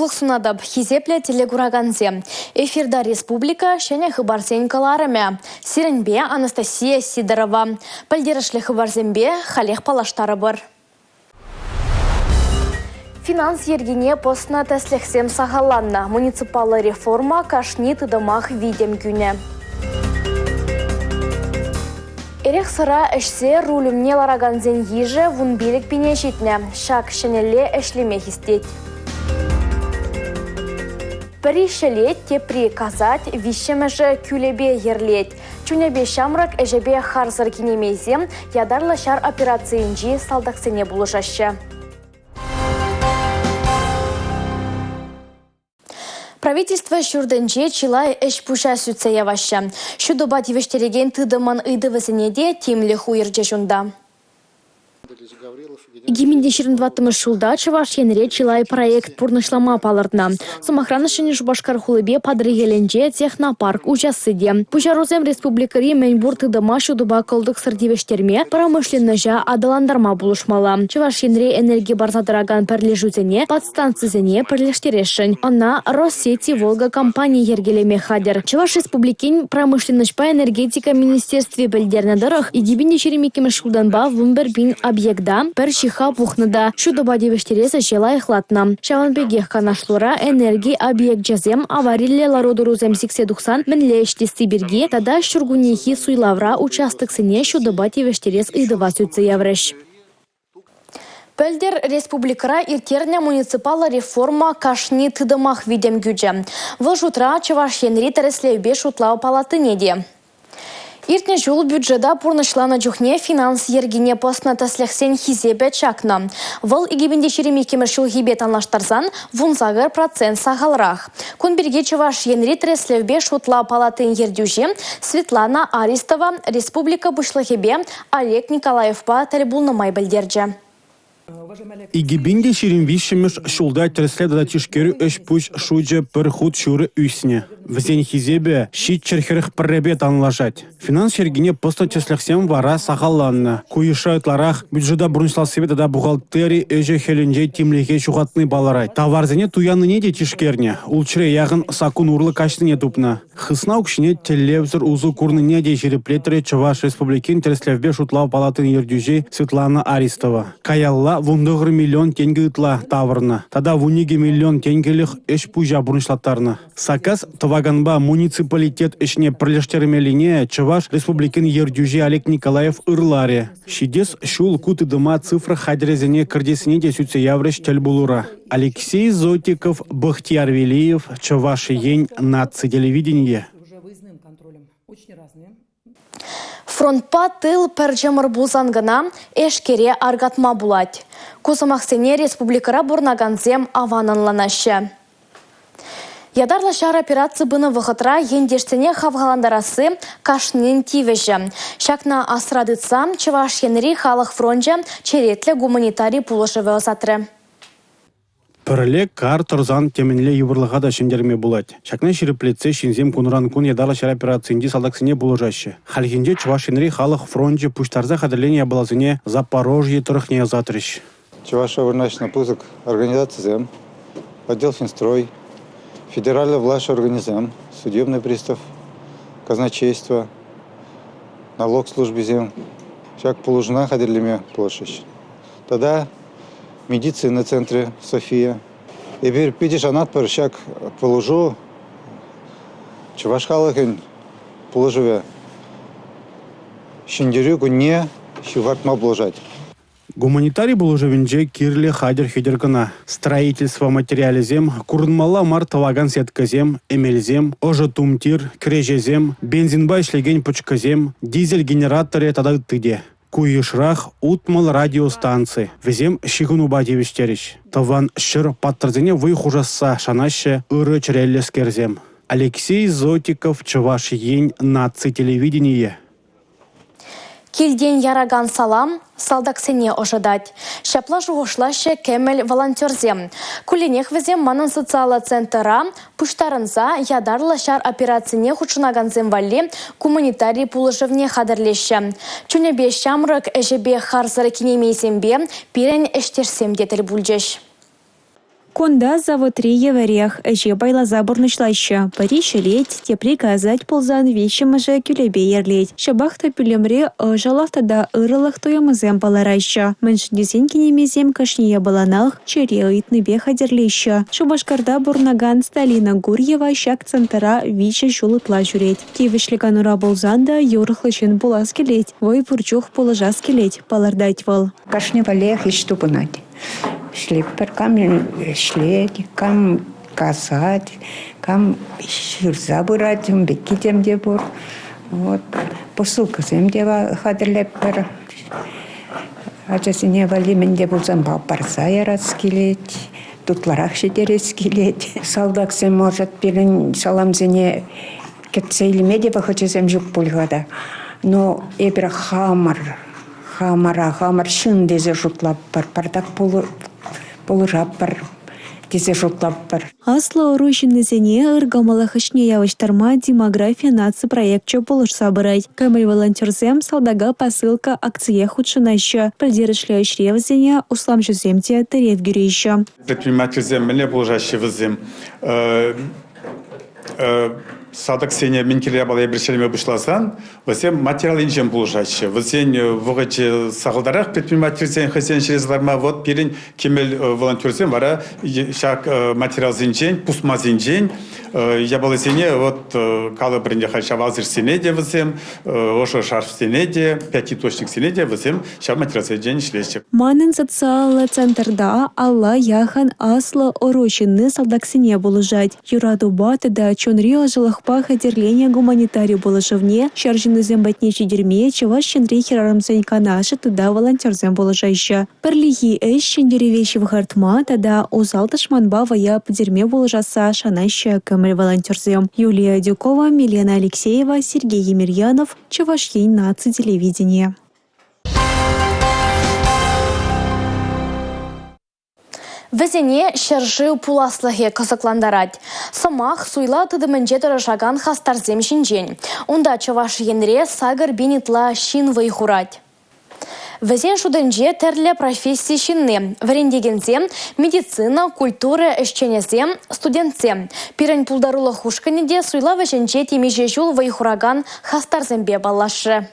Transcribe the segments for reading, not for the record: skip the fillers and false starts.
Сывлӑх сунатӑп, хисеплӗ телекуракансем. Эфирта республика ҫӗнӗ хыпарсен кӑларӑмӗ. Сирӗнпе Анастасия Сидорова. Пӗлтерӗшлӗ хыпарсемпе халех паллаштарӑпӑр. Финанс йӗркине пӑснӑ тӗслӗхсем сахалланнӑ. Муниципаллӑ реформа кашни тытӑмах витӗм кӳнӗ. Эрех-сӑра ӗҫсе руль умне ларакансен йышӗ 15 пине ҫитнӗ. Ҫак ҫӗнӗлле ӗҫлеме хистет. Пӗри ҫӗлет, тепри касать, виҫҫӗмӗшӗ кӳлепе йӗрлет. Чунӗпе ҫамрӑк, ӗҫӗпе харсӑр кинемейсем ятарлӑ ҫар операцийӗнчи салтаксене пулӑшаҫҫӗ. Правительство ҫуртӗнче чылай ӗҫ-пуҫа сӳтсе яваҫҫӗ. Ҫутӑпа тивӗҫтерекен тытӑмӑн ыйтӑвӗсене те тимлӗх уйӑрчӗҫ унта. 2024 ҫулта Чӑваш Енре чылай проект пурнӑҫлама палӑртнӑ. Сӑмахран, Ҫӗнӗ Шупашкар хулипе Патӑрьелӗнче технопарк уҫасси те. Пуҫарусем республикӑри мӗнпур тытӑма ҫутӑпа кӑлтӑксӑр тивӗҫтерме, промышленноҫа аталантарма пулӑшмалла. Чӑваш Енре энерги парса тӑракан пӗрлешӳсене станцисене пӗрлештересшӗн. Ӑна Россети Волга компани йӗркелеме хатӗр. Чӑваш Республикин промышленноҫпа энергетика министерстви пӗлтернӗ тӑрӑх, 2022 ҫултанпа 11 пин объекта пӗр ҫыхха пухнӑ та ҫутӑпа тивӗҫтерес ӗҫе лайӑхлатнӑ. Ҫавӑн пекех канашлура энерги объекчӗсем авариллӗ лару-тӑрусем сиксе тухсан мӗнле ӗҫлесси пирки тата ҫуркуннехи суйлавра участоксене ҫутӑпа тивӗҫтерес ыйтӑва сӳтсе яврӗҫ. Пӗлтӗр республикӑра ирттернӗ муниципаллӑ реформа кашни тытӑмах витӗм кӳчӗ. Вӑл шутра Чӑваш Енри тӗрӗслевпе шутлав палатине те. Иртнӗ ҫул бюджета пурнӑҫланӑ чухне финанс йӗркине пӑснӑ тӗслӗхсен хисепӗ чакнӑ. Вӑл 2022 ҫулхипе танлаштарсан 18% сахалрах. Кун пирки Чӑваш Енри тӗрӗслевпе шутлав палатин ертӳҫи Светлана Аристова республика Пуҫлӑхӗпе Олег Николаевпа тӗл пулнӑ май пӗлтерчӗ. 2023-мӗш ҫулта тӗрӗслев тата тишкерӳ ӗҫ-пуҫ шучӗ пӗр хут ҫурӑ ӳснӗ. Вӗсен хисепӗ 741-пе танлашать. Финанс йӗркине пӑснӑ тӗслӗхсем вара сахалланнӑ. Ку йышра ытларах бюджета пурнӑҫлассипе тата бухгалтери ӗҫӗ-хӗлӗнче тимлӗхе ҫухатни палӑрать. Таварсене туяннине те тишкернӗ, ултҫӗре яхӑн саккун урлӑ каҫнине тупнӑ. Хысна укҫине тӗллевсӗр усӑ курнине те ҫирӗплетрӗ Чӑваш Республикин тӗрӗслевпе шутлав палатин ертӳҫи Светлана Аристова. Каялла 19 миллион тенкӗ ытла тавӑрнӑ тата 12 миллион тенкӗлӗх ӗҫ-пуҫа пурнӑҫлаттарнӑ. Саккас тӑваканпа муниципалитет ӗҫне пӗрлештермеллине Чӑваш Республикин ертӳҫи Олег Николаев ырларӗ. Ҫитес ҫул ку тытӑма цифра хатӗрӗсене кӗртессине те сӳтсе яврӗҫ тӗл пулура. Алексей Зотиков, Бахтияр Велиев, Чӑваш Ен наци телевиденийӗ. Фронтпа тыл пӗр чӑмӑр пулсан кӑна эшкере аркатма пулать. Ку сӑмахсене республикӑра пурӑнакансем аван ӑнланаҫҫӗ. Ятарлӑ ҫар операци пынӑ вӑхӑтра ентешсене хавхалантарасси кашнин тивӗҫӗ. Ҫакна асра тытса Чӑваш Енри халӑх фрончӗ черетлӗ гуманитари пулӑшӑвӗ ӑсатрӗ. Пӗрле кар тӑрсан темӗнле йывӑрлӑха та ҫӗнтерме пулать. Ҫакна ҫирӗплетсе ҫынсем кунран-кун ятарлӑ ҫар операцийӗнчи салтаксене пулӑшаҫҫӗ. Хальхинче Чӑваш Енри халӑх фрончӗ пуҫтарса хатӗрленӗ япаласене Запорожье тӑрӑхне ӑсатрӗҫ. Чӑвашра вырнаҫнӑ пысӑк организацисем, отдел Финстрой, федераллӑ влаҫ органӗсем, судебный пристав, казначейство, налог службисем ҫак пулӑшуна хатӗрлеме пулӑшрӗҫ. Тата медицина центрӗ София. Эпир питӗ шанатпӑр ҫак пулӑшу чӑваш халӑхӗн пулӑшӑвӗ Ҫӗнтерӳ кунне ҫывхартма пулӑшать. Гуманитари пулӑшӑвӗнче кирлӗ хатӗр-хӗтӗр кӑна. Строительство материалӗсем, курӑнмалла мар тӑвакан сеткӑсем, эмелсем, ӑшӑ тумтир, кӗреҫесем, бензинпа ӗҫлекен пӑчкӑсем, дизель генераторӗ тата ытти те. Ку йышрах 60 радиостанци. Вӗсем ҫыхӑнупа тивӗҫтерӗҫ. Тӑван ҫӗр паттӑрсене вӑй хушасса шанаҫҫӗ ырӑ чӗреллӗскерсем. Алексей Зотиков, Чӑваш Ен наци телевиденийӗ. Килтен яракан салам салтаксене ӑшӑтать. Ҫапла шухӑшлаҫҫӗ кӗмӗл волонтерсем. Кулленех вӗсем манӑн социаллӑ центра пуҫтарӑнса ятарлӑ ҫар операцине хутшӑнакансем валли гуманитари пулӑшӑвне хатӗрлеҫҫӗ. Чунӗпе ҫамрӑк, ӗҫӗпе харсӑр кинемейсемпе пирӗн ӗҫтешсем те тӗл пулчӗҫ. Кунта заводри евӗрех, ӗҫе пайласа пурнӑҫлаҫҫӗ. Пӗри ҫӗлет, тепри касать пулсан виҫҫӗмӗшӗ кӳлепе йӗрлет. Ҫапах та пӳлӗмре ӑшӑлӑх тата ырӑлӑх туйӑмӗсем палӑраҫҫӗ. Мӗншӗн тесен кинемейсем кашни япаланах чӗре ыйтнипе хатӗрлеҫҫӗ. Шупашкарта пурӑнакан Сталина Гурьева ҫак центра 3 ҫул ытла ҫӳрет. Тивӗҫлӗ канура пулсан та юрӑхлӑ ҫын пулас килет, вӑй пур чух пулӑшас килет, палӑртать вӑл. Кашни валлиех ӗҫ тупӑнать. Ӗҫлетпӗр. Кам ӗҫлет, кам касать, кам ҫырса пырать, ун пекки тем те пур. Вот. Посылкӑсем те хатӗрлетпӗр. Ачасене валли мӗн те пулсан парса ярас килет, тутлӑрах ҫитерес килет. Салтаксем, может, пирӗн саламсене кӗтсе илме те вӑхӑчӗсем ҫук пуль-ха та. Но эпир хамӑр хамӑра хамӑр ҫын тесе шутлатпӑр, пӑртак пулӑшатпӑр тесе шутлатпӑр. Аслӑ ӑру ҫыннисене ыр кӑмӑллӑх ӗҫне явӑҫтарма «Демографи» наци проекчӗ пулӑшса пырать. Кӗмӗл волонтерсем «Салтака посылка» акцие хутшӑнаҫҫӗ. Пӗлтерӗшлӗ ӗҫре вӗсене усламҫӑсем те тӗрев кӳреҫҫӗ. Предпринимательсем мӗнле пулӑшаҫҫӗ вӗсем? Салтаксене мӗн кирлӗ япала эпир ҫӗлеме пуҫласан Вӗсем материал енчен пулӑшаҫҫӗ. Вӗсен вӑхӑчӗ сахалтарах предпринимательсен хӑйсен ӗҫлесе ларма. Вот пирӗн кӗмӗл волонтерсем вара ҫак материалсенчен, пусмасенчен япаласене вот калӑпӑр ӗнтӗ халь ҫав алсишсене те вӗсем, ӑшӑ шарфсене те, пятиточниксене те вӗсем ҫав материалсенчен ӗҫлеҫҫӗ. Манӑн социаллӑ центрта алла яхӑн аслӑ ӑру ҫынни салтаксене пулӑшать. Юратупа тата чунри ӑшӑлӑхпа хатӗрленӗ гуманитари пулӑшӑвне ҫар ҫыннисем патне ҫитерме Чӑваш Енри хӗрарӑмсен канашӗ тата волонтерсем пулӑшаҫҫӗ. Пӗрлехи ӗҫ ҫӗнтерӗве ҫывхартма тата усал тӑшманпа вӑя пӗтерме пулӑшасса шанаҫҫӗ кӗмӗл волонтерсем. Юлия Адюкова, Милена Алексеева, Сергей Емельянов, Чӑваш Ен наци телевиденийӗ. Вӗсене ҫӗршыв пуласлӑхӗ кӑсӑклантарать. Сӑмах суйлав тытӑмӗнче тӑрӑшакан хастарсем ҫинчен. Унта Чӑваш Енре 8 000 ытла ҫын вӑй хурать. Вӗсен шутӗнче тӗрлӗ професси ҫынни, вӗрентекенсем, медицина, культура ӗҫченӗсем, студентсем. Пирӗн пултарулӑх ушкӑнӗ те суйлав ӗҫӗнче темиҫе ҫул вӑй хуракан хастарсемпе паллашрӗ.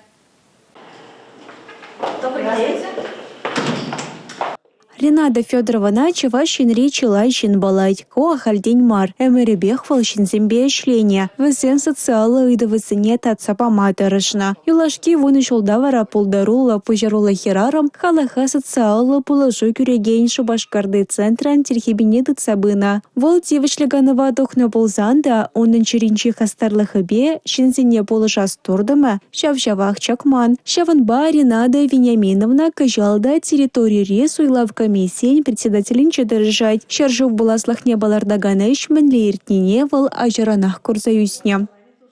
Ренада Федоровӑна Чӑваш Енри чылай ҫын паллать. Ку ахальтен мар. Ӗмӗрӗпех вӑл ҫынсемпе ӗҫленӗ, вӗсен социаллӑ ыйтӑвӗсене татса пама тӑрӑшнӑ. Юлашки вунӑ ҫулта вара пултаруллӑ, пуҫаруллӑ хӗрарӑм халӑха социаллӑ пулӑшу кӳрекен Шупашкарти центрӑн тилхепине тытса пынӑ. Вӑл тивӗҫлӗ канӑва тухнӑ пулсан та унӑн чӗринчи хастарлӑхӗпе ҫынсене пулӑшас туртӑмӗ ҫав-ҫавах чакман. Ҫавӑнпа Ренада Вениаминовна кӑҫал та территорири суйлав комиссийӗн председателӗнче тӑрӑшать. Ҫӗршыв пуласлӑхне палӑртакан ӗҫ мӗнле иртнине вӑл ачаранах курса ӳснӗ.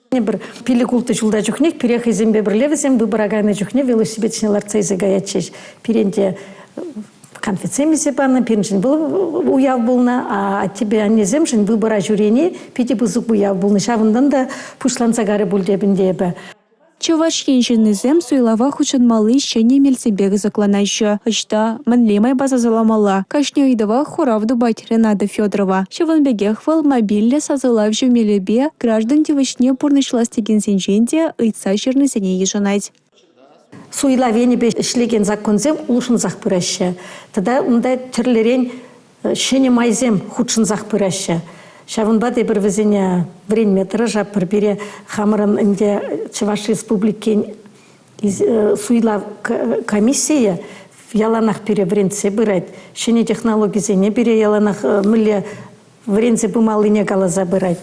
Пӗр пилӗк-ултӑ ҫулта чухнех пире хӑйсемпе пӗрле вӗсем выбора кайнӑ чухне велосипед ҫине лартса илсе каятчӗҫ. Пирӗн те конфетсем илсе панӑ, пирӗншӗн вӑл уяв пулнӑ, а аттепе аннесемшӗн выбора ҫӳрени питӗ пысӑк уяв пулнӑ. Ҫавӑнтан та пуҫланса карӗ пуль теп ӗнтӗ эпӗ. Чӑваш Ен ҫыннисем суйлава хутшӑнмалли ҫӗнӗ мелсемпе кӑсӑкланаҫҫӗ. Ӑҫта, мӗнле майпа сасӑламалла? Кашни ыйтӑвах хурав тупать Рената Федорова. Ҫавӑн пекех вӑл мобильлӗ сасӑлавҫӑ мелӗпе граждан тивӗҫне пурнӑҫлас текенсенчен те ыйтса ҫырнисене йышӑнать. Суйлав енӗпе ӗҫлекен законсем улшӑнсах пыраҫҫӗ. Тата унта тӗрлӗрен ҫӗнӗ майсем хутшӑнсах пыраҫҫӗ. Ҫавӑнпа та эпир вӗсене вӗренме тӑрӑшатпӑр. Пире хамӑрӑн ӗнтӗ Чӑваш Республикин суйлав комиссийӗ яланах пире вӗрентсе пырать. Ҫӗнӗ технологисене пире яланах мӗнле вӗренсе пымаллине каласа пырать.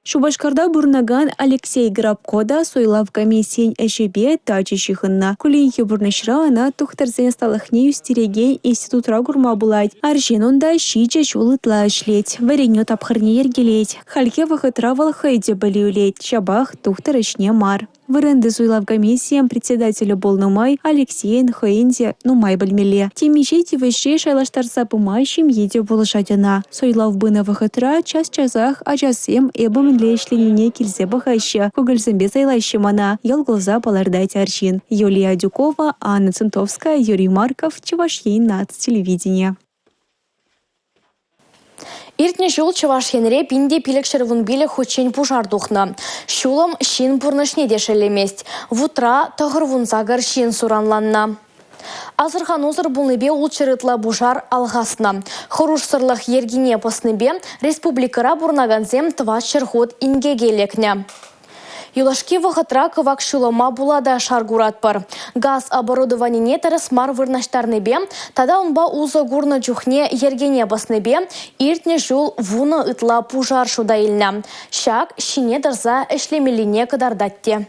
Шупашкарта пурӑнакан Алексей Грабко та суйлав комиссийӗн ӗҫӗпе тачӑ ҫыхӑннӑ. Кулленхи пурнӑҫра ӑна тухтӑрсен ӑсталӑхне ӳстерекен институтра курма пулать. Арҫын унта 7 ҫул ытла ӗҫлет, вӗренӳ тапхӑрне йӗркелет. Хальхи вӑхӑтра вӑл хӑй те пӗлӳ илет, ҫапах тухтӑр ӗҫне мар. Вырӑнти суйлав комиссийӗн председателӗ пулнӑ май Алексейӗн хӑйӗн те нумай пӗлмелле. Темиҫе тивӗҫе шайлаштарса пыма ҫемйи те пулӑшать ӑна. Суйлав пынӑ вӑхӑтра час-часах ачасем эпӗ мӗнле ӗҫленине килсе пӑхаҫҫӗ, кукӑльсемпе сӑйлаҫҫӗ мана, йӑл кулса палӑртать арҫын. Юлия Адюкова, Анна Центовская, Юрий Марков, Чӑваш Ен наци телевиденийӗ. Иртнӗ ҫул Чӑваш Енре 1515 хутчен пушар тухнӑ. Ҫулӑм ҫын пурнӑҫне те шеллемест. Вутра 98 ҫын суранланнӑ. Асӑрханусӑр пулнипе 600 ытла пушар алхаснӑ. Хӑрушсӑрлӑх йӗркине пӑснипе республикӑра пурӑнакансем 400 хут инкеке лекнӗ. Юлашки вӑхӑтра кӑвак ҫулӑма пула та шар куратпӑр. Газ оборудованине тӗрӗс мар вырнаҫтарнипе тата унпа усӑ курнӑ чухне йӗркене пӑснипе иртнӗ ҫул 10 ытла пушар шута илнӗ. Ҫак ҫине тӑрса ӗҫлемеллине кӑтартать те.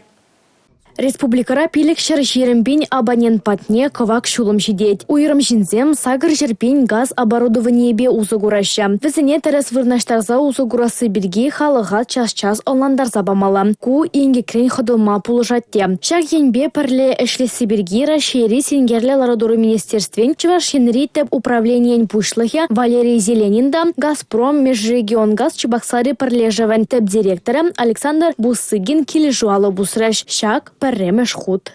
Республикӑра 520 пин абонент патне кӑвак ҫулӑм ҫитет. Уйрӑм ҫынсем 800 пин газ оборудованийӗпе усӑ кураҫҫӗ. Вӗсене тӗрӗс вырнаҫтарса усӑ курасси пирки халӑха час-час ӑнлантарса памалла. Ку инкекрен хӑтӑлма пулӑшать те. Ҫак енпе пӗрле ӗҫлесси пирки Раҫҫейри синкерлӗ лару-тӑру министерствин Чӑваш Енри тӗп управленийӗн пуҫлӑхӗ Валерий Зеленин та, «Газпром» Межрегионгаз Чебоксары пӗрлешӗвӗн тӗп директорӗ Александр Бусыгин килӗшӳ алӑ пусрӗҫ. Ҫак пӗрремӗш хут.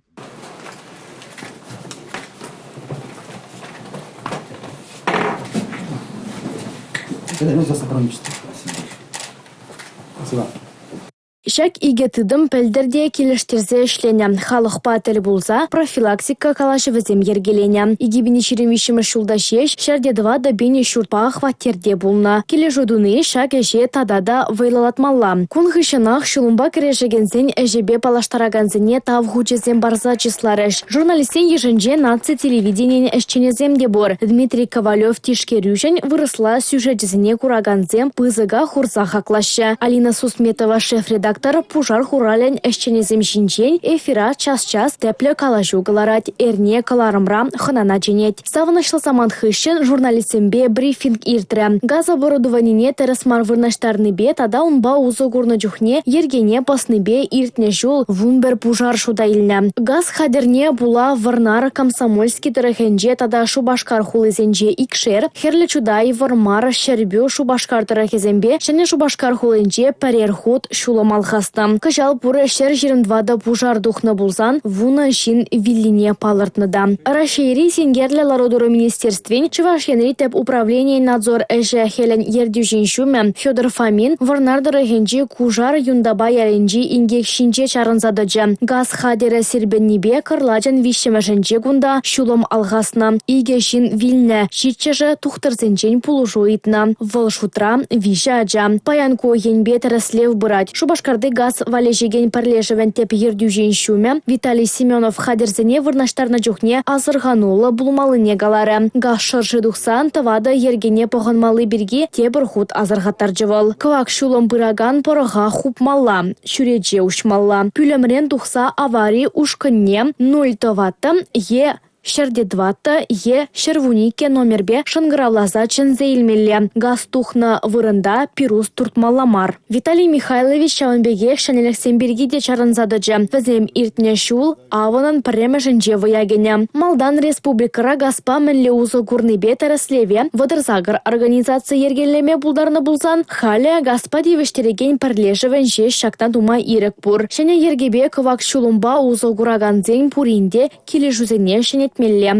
Ҫак икӗ тытӑм пӗлтӗр те килӗштерсе ӗҫленӗ. Халӑхпа тӗл пулса профилактика калаҫӑвӗсем йӗркеленӗ. 2023-мӗш ҫулта ҫеҫ 104 пин ҫуртпа хваттерте пулнӑ. Килӗшӳ туни ҫак ӗҫе тата та вӑйлӑлатмалла. Кун хыҫҫӑнах ҫулӑмпа кӗрешекенсен ӗҫӗпе паллаштаракансене тав хучӗсем парса чысларӗҫ. Журналистсен йышӗнче наци телевиденийӗн ӗҫченӗсем те пур. Дмитрий Ковалев тишкерӳҫӗн вырӑсла сюжечӗсене куракансем пысӑка хурса хаклаҫҫӗ. Алина Сусметова шеф-редактор пушар хуралӗн ӗҫченӗсем ҫинчен эфира час-час тӗплӗ калаҫу кӑларать, эрне кӑларӑмра хӑнана чӗнет. Савӑнӑҫлӑ самант хыҫҫӑн журналистсемпе брифинг иртрӗ. Газ оборудованине тӗрӗс мар вырнаҫтарнипе тата унпа усӑ курнӑ чухне йӗркене пӑснипе иртнӗ ҫул 11 пушар шута илнӗ. Газ хатӗрне пула Вӑрнар, Комсомольски тӑрӑхӗнче тата Шупашкар хулисенче икшер, Хӗрлӗ Чутай, Вӑрмар, Ҫӗрпӳ, Шупашкар тӑрӑхӗсемпе Ҫӗнӗ Шупашкар хулинче пӗрер хут ҫулӑм алхаснӑ. Кӑҫал пурӗ 124 пушар тухнӑ пулсан, 10 ҫын виллине палӑртнӑ та. Раҫҫейри синкерлӗ лару-тӑру министерствин Чӑваш Енри тӗп управленийӗн надзор ӗҫӗ-хӗлӗн ертӳҫин ҫумӗ Федор Фомин Вӑрнар тӑрӑхӗнчи Кушар Юнтапа ялӗнчи инкек ҫинче чарӑнса тӑчӗ. Газ хатӗрӗ сирпӗннипе кӑрлачӑн виҫҫӗмӗшӗнче кунта ҫулӑм алхаснӑ. Икӗ ҫын вилнӗ, ҫиччӗшӗ тухтӑрсенчен пулӑшу ыйтнӑ. Вӑл шутра виҫӗ ача. Паян ку енпе тӗрӗслев пырать. Шупашкарти газ валеҫекен пӗрлешӗвӗн тӗп ертӳҫин ҫумӗ Виталий Семенов хатӗрсене вырнаҫтарнӑ чухне асӑрхануллӑ пулмаллине каларӗ. Газ шӑрши тухсан тӑватӑ йӗркене пӑхӑнмалли пирки тепӗр хут асӑрхаттарчӗ вӑл. Кӑвак ҫулӑм пыракан пӑрӑха хупмалла, чӳрече уҫмалла. Пӳлӗмрен тухса авари ушкӑнне 0,4 е 104 е 112 номерпе шӑнкӑравласа чӗнсе илмелле. Газ тухнӑ вырӑнта пирус туртмалла мар. Виталий Михайлович ҫавӑн пекех ҫӗнӗлӗхсем пирки те чарӑнса тӑчӗ. Вӗсем иртнӗ ҫул авӑнӑн пӗрремӗшӗнче вӑя кӗнӗ. Малтан республикӑра газпа мӗнле усӑ курнипе тӗрӗслеве 38 организаци йӗркелеме пултарнӑ пулсан, халӗ газпа тивӗҫтерекен пӗрлешӗвӗн ҫеҫ ҫакна тума ирӗк пур. Ҫӗнӗ йӗркепе кӑвак ҫулӑмпа усӑ куракансен пурин те килӗшӳсене ҫӗнетмелле.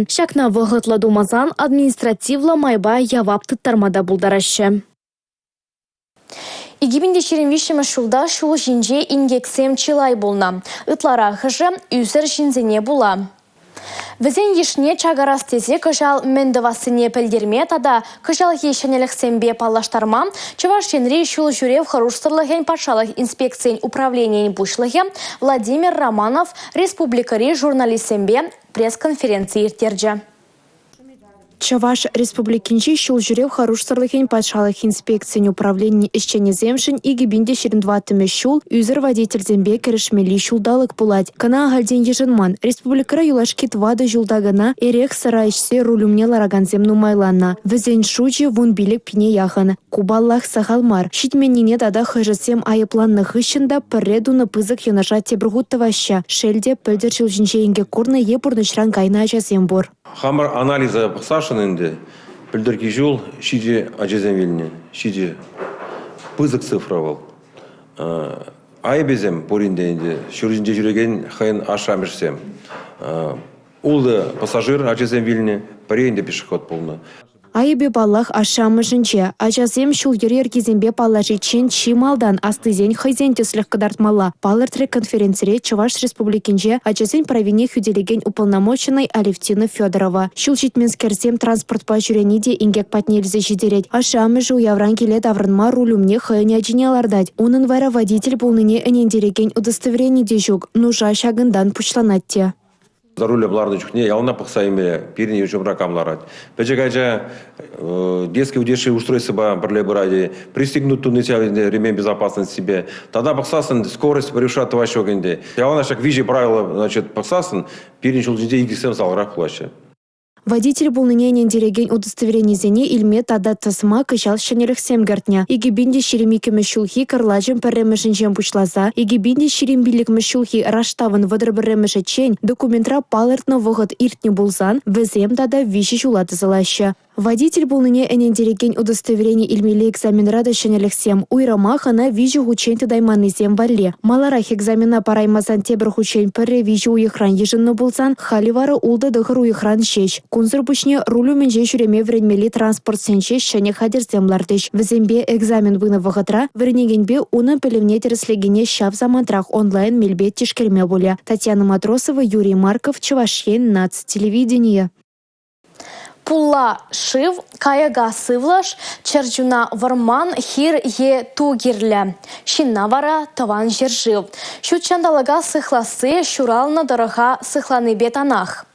Ҫакна вӑхӑтлӑ тумасан административлӑ майпа явап тыттарма та пултараҫҫӗ. 2023 ҫулта ҫул ҫинче инкексем чылай пулнӑ. Ытларахӑшӗ ӳсӗр ҫынсене пула. Вӗсен йышне чакарас тесе кӑҫал мӗн тӑвассине пӗлтерме тата кӑҫалхи ҫӗнӗлӗхсемпе паллаштарма Чӑваш Енри ҫул ҫӳрев хӑрушсӑрлӑхӗн патшалӑх инспекцийӗн управленийӗн пуҫлӑхӗ Владимир Романов республикӑри журналистсемпе пресс-конференци ирттерчӗ. Чӑваш Республикинчи ҫул ҫӳрев хӑрушсӑрлӑхӗн патшалӑх инспекцийӗн управленийӗн ӗҫченӗсемшӗн 2024-мӗш ҫул ӳсӗр водительсемпе кӗрешмелли ҫулталӑк пулать. Кӑна ахальтен йышӑнман. Республикӑра юлашки тӑватӑ ҫулта кӑна эрех-сӑра ӗҫсе руль умне ларакансем нумайланнӑ. Вӗсен шучӗ 15 пине яхӑн. Ку, паллах, сахал мар. Ҫитменнине тата хӑшӗсем айӑпланнӑ хыҫҫӑн та пӗрре тунӑ пысӑк йӑнӑша тепӗр хут тӑваҫҫӗ. Шел те, пӗлтӗр ҫул ҫинче инкек курнӑ е пурнӑҫран кайнӑ ачасем пур. Хамӑр анализа пӑхсашӑн ӗнтӗ пӗлтӗрхи ҫул ҫичӗ ачасем вилнӗ. Ҫичӗ. Пысӑк цифра вӑл. Айӑпӗсем пурин те ӗнтӗ ҫул ҫинче ҫӳрекен хӑйӗн ашшӗ-амӑшӗсем. Ултӑ пассажир ачасем вилнӗ, пӗри ӗнтӗ пешеход пулнӑ. Айӑпӗ, паллах, ашшӗ-амӑшӗнче. Ачасем ҫул-йӗр йӗркисемпе паллашиччен чи малтан аслисен хӑйсен тӗслӗх кӑтартмалла, палӑртрӗ конференцире Чӑваш Республикинче ачасен правине хӳтӗлекен уполномоченнӑй Алевтина Федорова. Ҫул ҫитменскерсем транспортпа ҫӳрени те инкек патне илсе ҫитерет. Ашшӗ-амӑшӗ уявран киле таврӑнма руль умне хӑйӗн ачине лартать. Унӑн вара водитель пулнине ӗнентерекен удостоверени те ҫук. Нуша ҫакӑнтан пуҫланать те. За рулем ларнӑ чухне яланах пӑхса илме пирӗн ҫумра кам ларать. Пӗчӗк ача детский утешение устройствӑпа пӗрле пырать-и, пристегнуть туни ремень безопасностипе. Тата пӑхсассӑн скорость превышать тӑвас ҫук ӗнтӗ. Яланах ҫак виҫӗ правило значит, пӑхсассӑн пирӗн ҫул ҫинче иккӗшсем сахалрах пулаҫҫӗ. Водитель пулнине ӗнентерекен удостоверенисене илме тата тӑсма кӑҫал ҫӗнӗлӗхсем кӗртнӗ. 2022-мӗш ҫулхи кӑрлачӑн пӗрремӗшӗнчен пуҫласа 2025-мӗш ҫулхи раштавӑн 31-мӗшӗччен документра палӑртнӑ вӑхӑт иртнӗ пулсан вӗсем тата 3 ҫула тӑсӑлаҫҫӗ. Водитель пулнине ӗнентерекен удостоверени илмелли экзаменра та ҫӗнӗлӗхсем. Уйрӑмах ӑна виҫӗ хутчен тытайманнисем валли. Маларах экзамена параймасан тепӗр хутчен пӗрре-виҫӗ уйӑхран йышӑннӑ пулсан, халӗ вара ултӑ-тӑхӑр уйӑхран ҫеҫ. Кунсӑр пуҫне руль умӗнче ҫӳреме вӗренмелли транспортсенче ҫӗнӗ хатӗрсем лартӗҫ. Вӗсемпе экзамен пынӑ вӑхӑтра вӗренекенпе унӑн пӗлӗвне тӗрӗслекене ҫав самантрах онлайн мелпе тишкерме пулӗ. Татьяна Матросова, Юрий Марков, Чӑваш Ен наци телевиденийӗ. Пулла – шыв, кайӑка – сывлӑш, чӗр чуна – вӑрман, хир е ту кирлӗ. Ҫынна вара – тӑван ҫӗршыв. Ҫут ҫанталӑка сыхласси ҫуралнӑ тӑрӑха сыхланипе танах.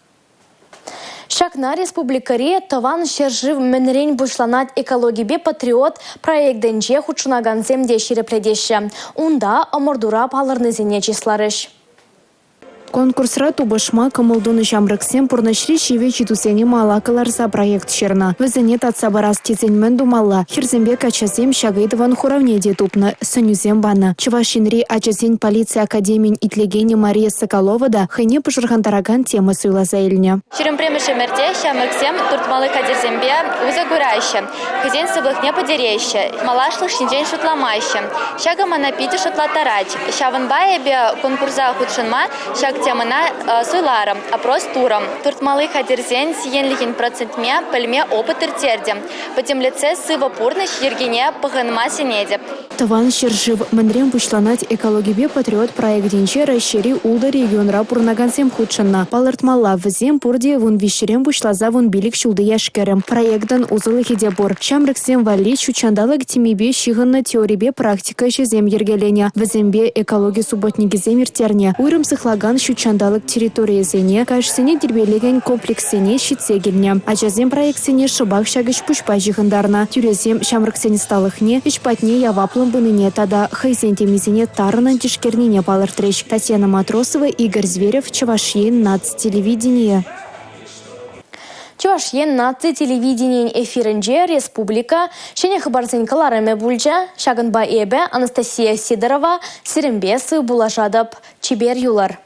Ҫакна республикӑри «Тӑван ҫӗршыв мӗнрен пуҫланать» экологипе патриот проектӗнче хутшӑнакансем те ҫирӗплетеҫҫӗ. Унта ӑмӑртура палӑрнисене чысларӗҫ. Конкурсра тупӑшма кӑмӑл тунӑ ҫамрӑксем пурнӑҫри ҫивӗч ыйтусене мала кӑларса проект ҫырнӑ. Вӗсене татса парас тесен мӗн тумалла? Хӗрсемпе каччӑсем ҫак ыйтӑвӑн хуравне те тупнӑ, сӗнӳсем панӑ. Чӑваш Енри ачасен полици академийӗн итлекенӗ Мария Соколова та хӑйне пӑшӑрхантаракан тема суйласа илнӗ. 21-мӗш ӗмӗрте ҫамрӑксем туртмалли хатӗрсемпе усӑ кураҫҫӗ, хӑйсен сывлӑхне пӗтереҫҫӗ, малашлӑх ҫинчен шутламаҫҫӗ. Ҫакӑ мана питӗ шутлаттарать. Ҫавӑнпа эпӗ конкурса хутшӑнма ҫак темӑна суйларӑм, опрос турӑм. Туртмалли хатӗрсен сиенлӗхӗн процентне пӗлме опыт ирттертӗм. Пӗтӗмлетсе сывӑ пурнӑҫ йӗркине пӑхӑнма сӗнетӗп. Тӑван ҫӗршыв мӗнрен пуҫланать экологипе патриот проектӗнче Раҫҫейри ултӑ регионра пурӑнакансем хутшӑннӑ. Палӑртмалла, вӗсем пурте 13-рен пуҫласа 15 ҫулти яш-кӗрӗм. Проектӑн усӑлӑхӗ те пур. Ҫамрӑксем валли ҫут ҫанталӑк темипе ҫыхӑннӑ теорипе практика ӗҫӗсем йӗркеленӗ. Вӗсемпе экологи субботникӗсем ирттернӗ. Уйрӑм сыхлакан ҫут ҫанталӑк территорийӗсене, каяшсене тирпейлекен комплекссене ҫитсе килнӗ. Ачасем проектсене шӑпах ҫак ӗҫ-пуҫпа ҫыхӑнтарнӑ. Тӳресем ҫамрӑксен ӑсталӑхне, ӗҫ патне яваплӑн пынине тата хӑйсен темисене тарӑнӑн тишкернине палӑртрӗҫ. Татьяна Матросова, Игорь Зверев, Чӑваш Ен наци телевиденийӗ. Чӑваш Ен наци телевиденийӗн эфирӗнче республика ҫӗнӗ хыпарсен кӑларӑмӗ пулчӗ. Ҫакӑнпа эпӗ, Анастасия Сидорова, сирӗнпе сывпуллашатӑп. Чипер юлӑр.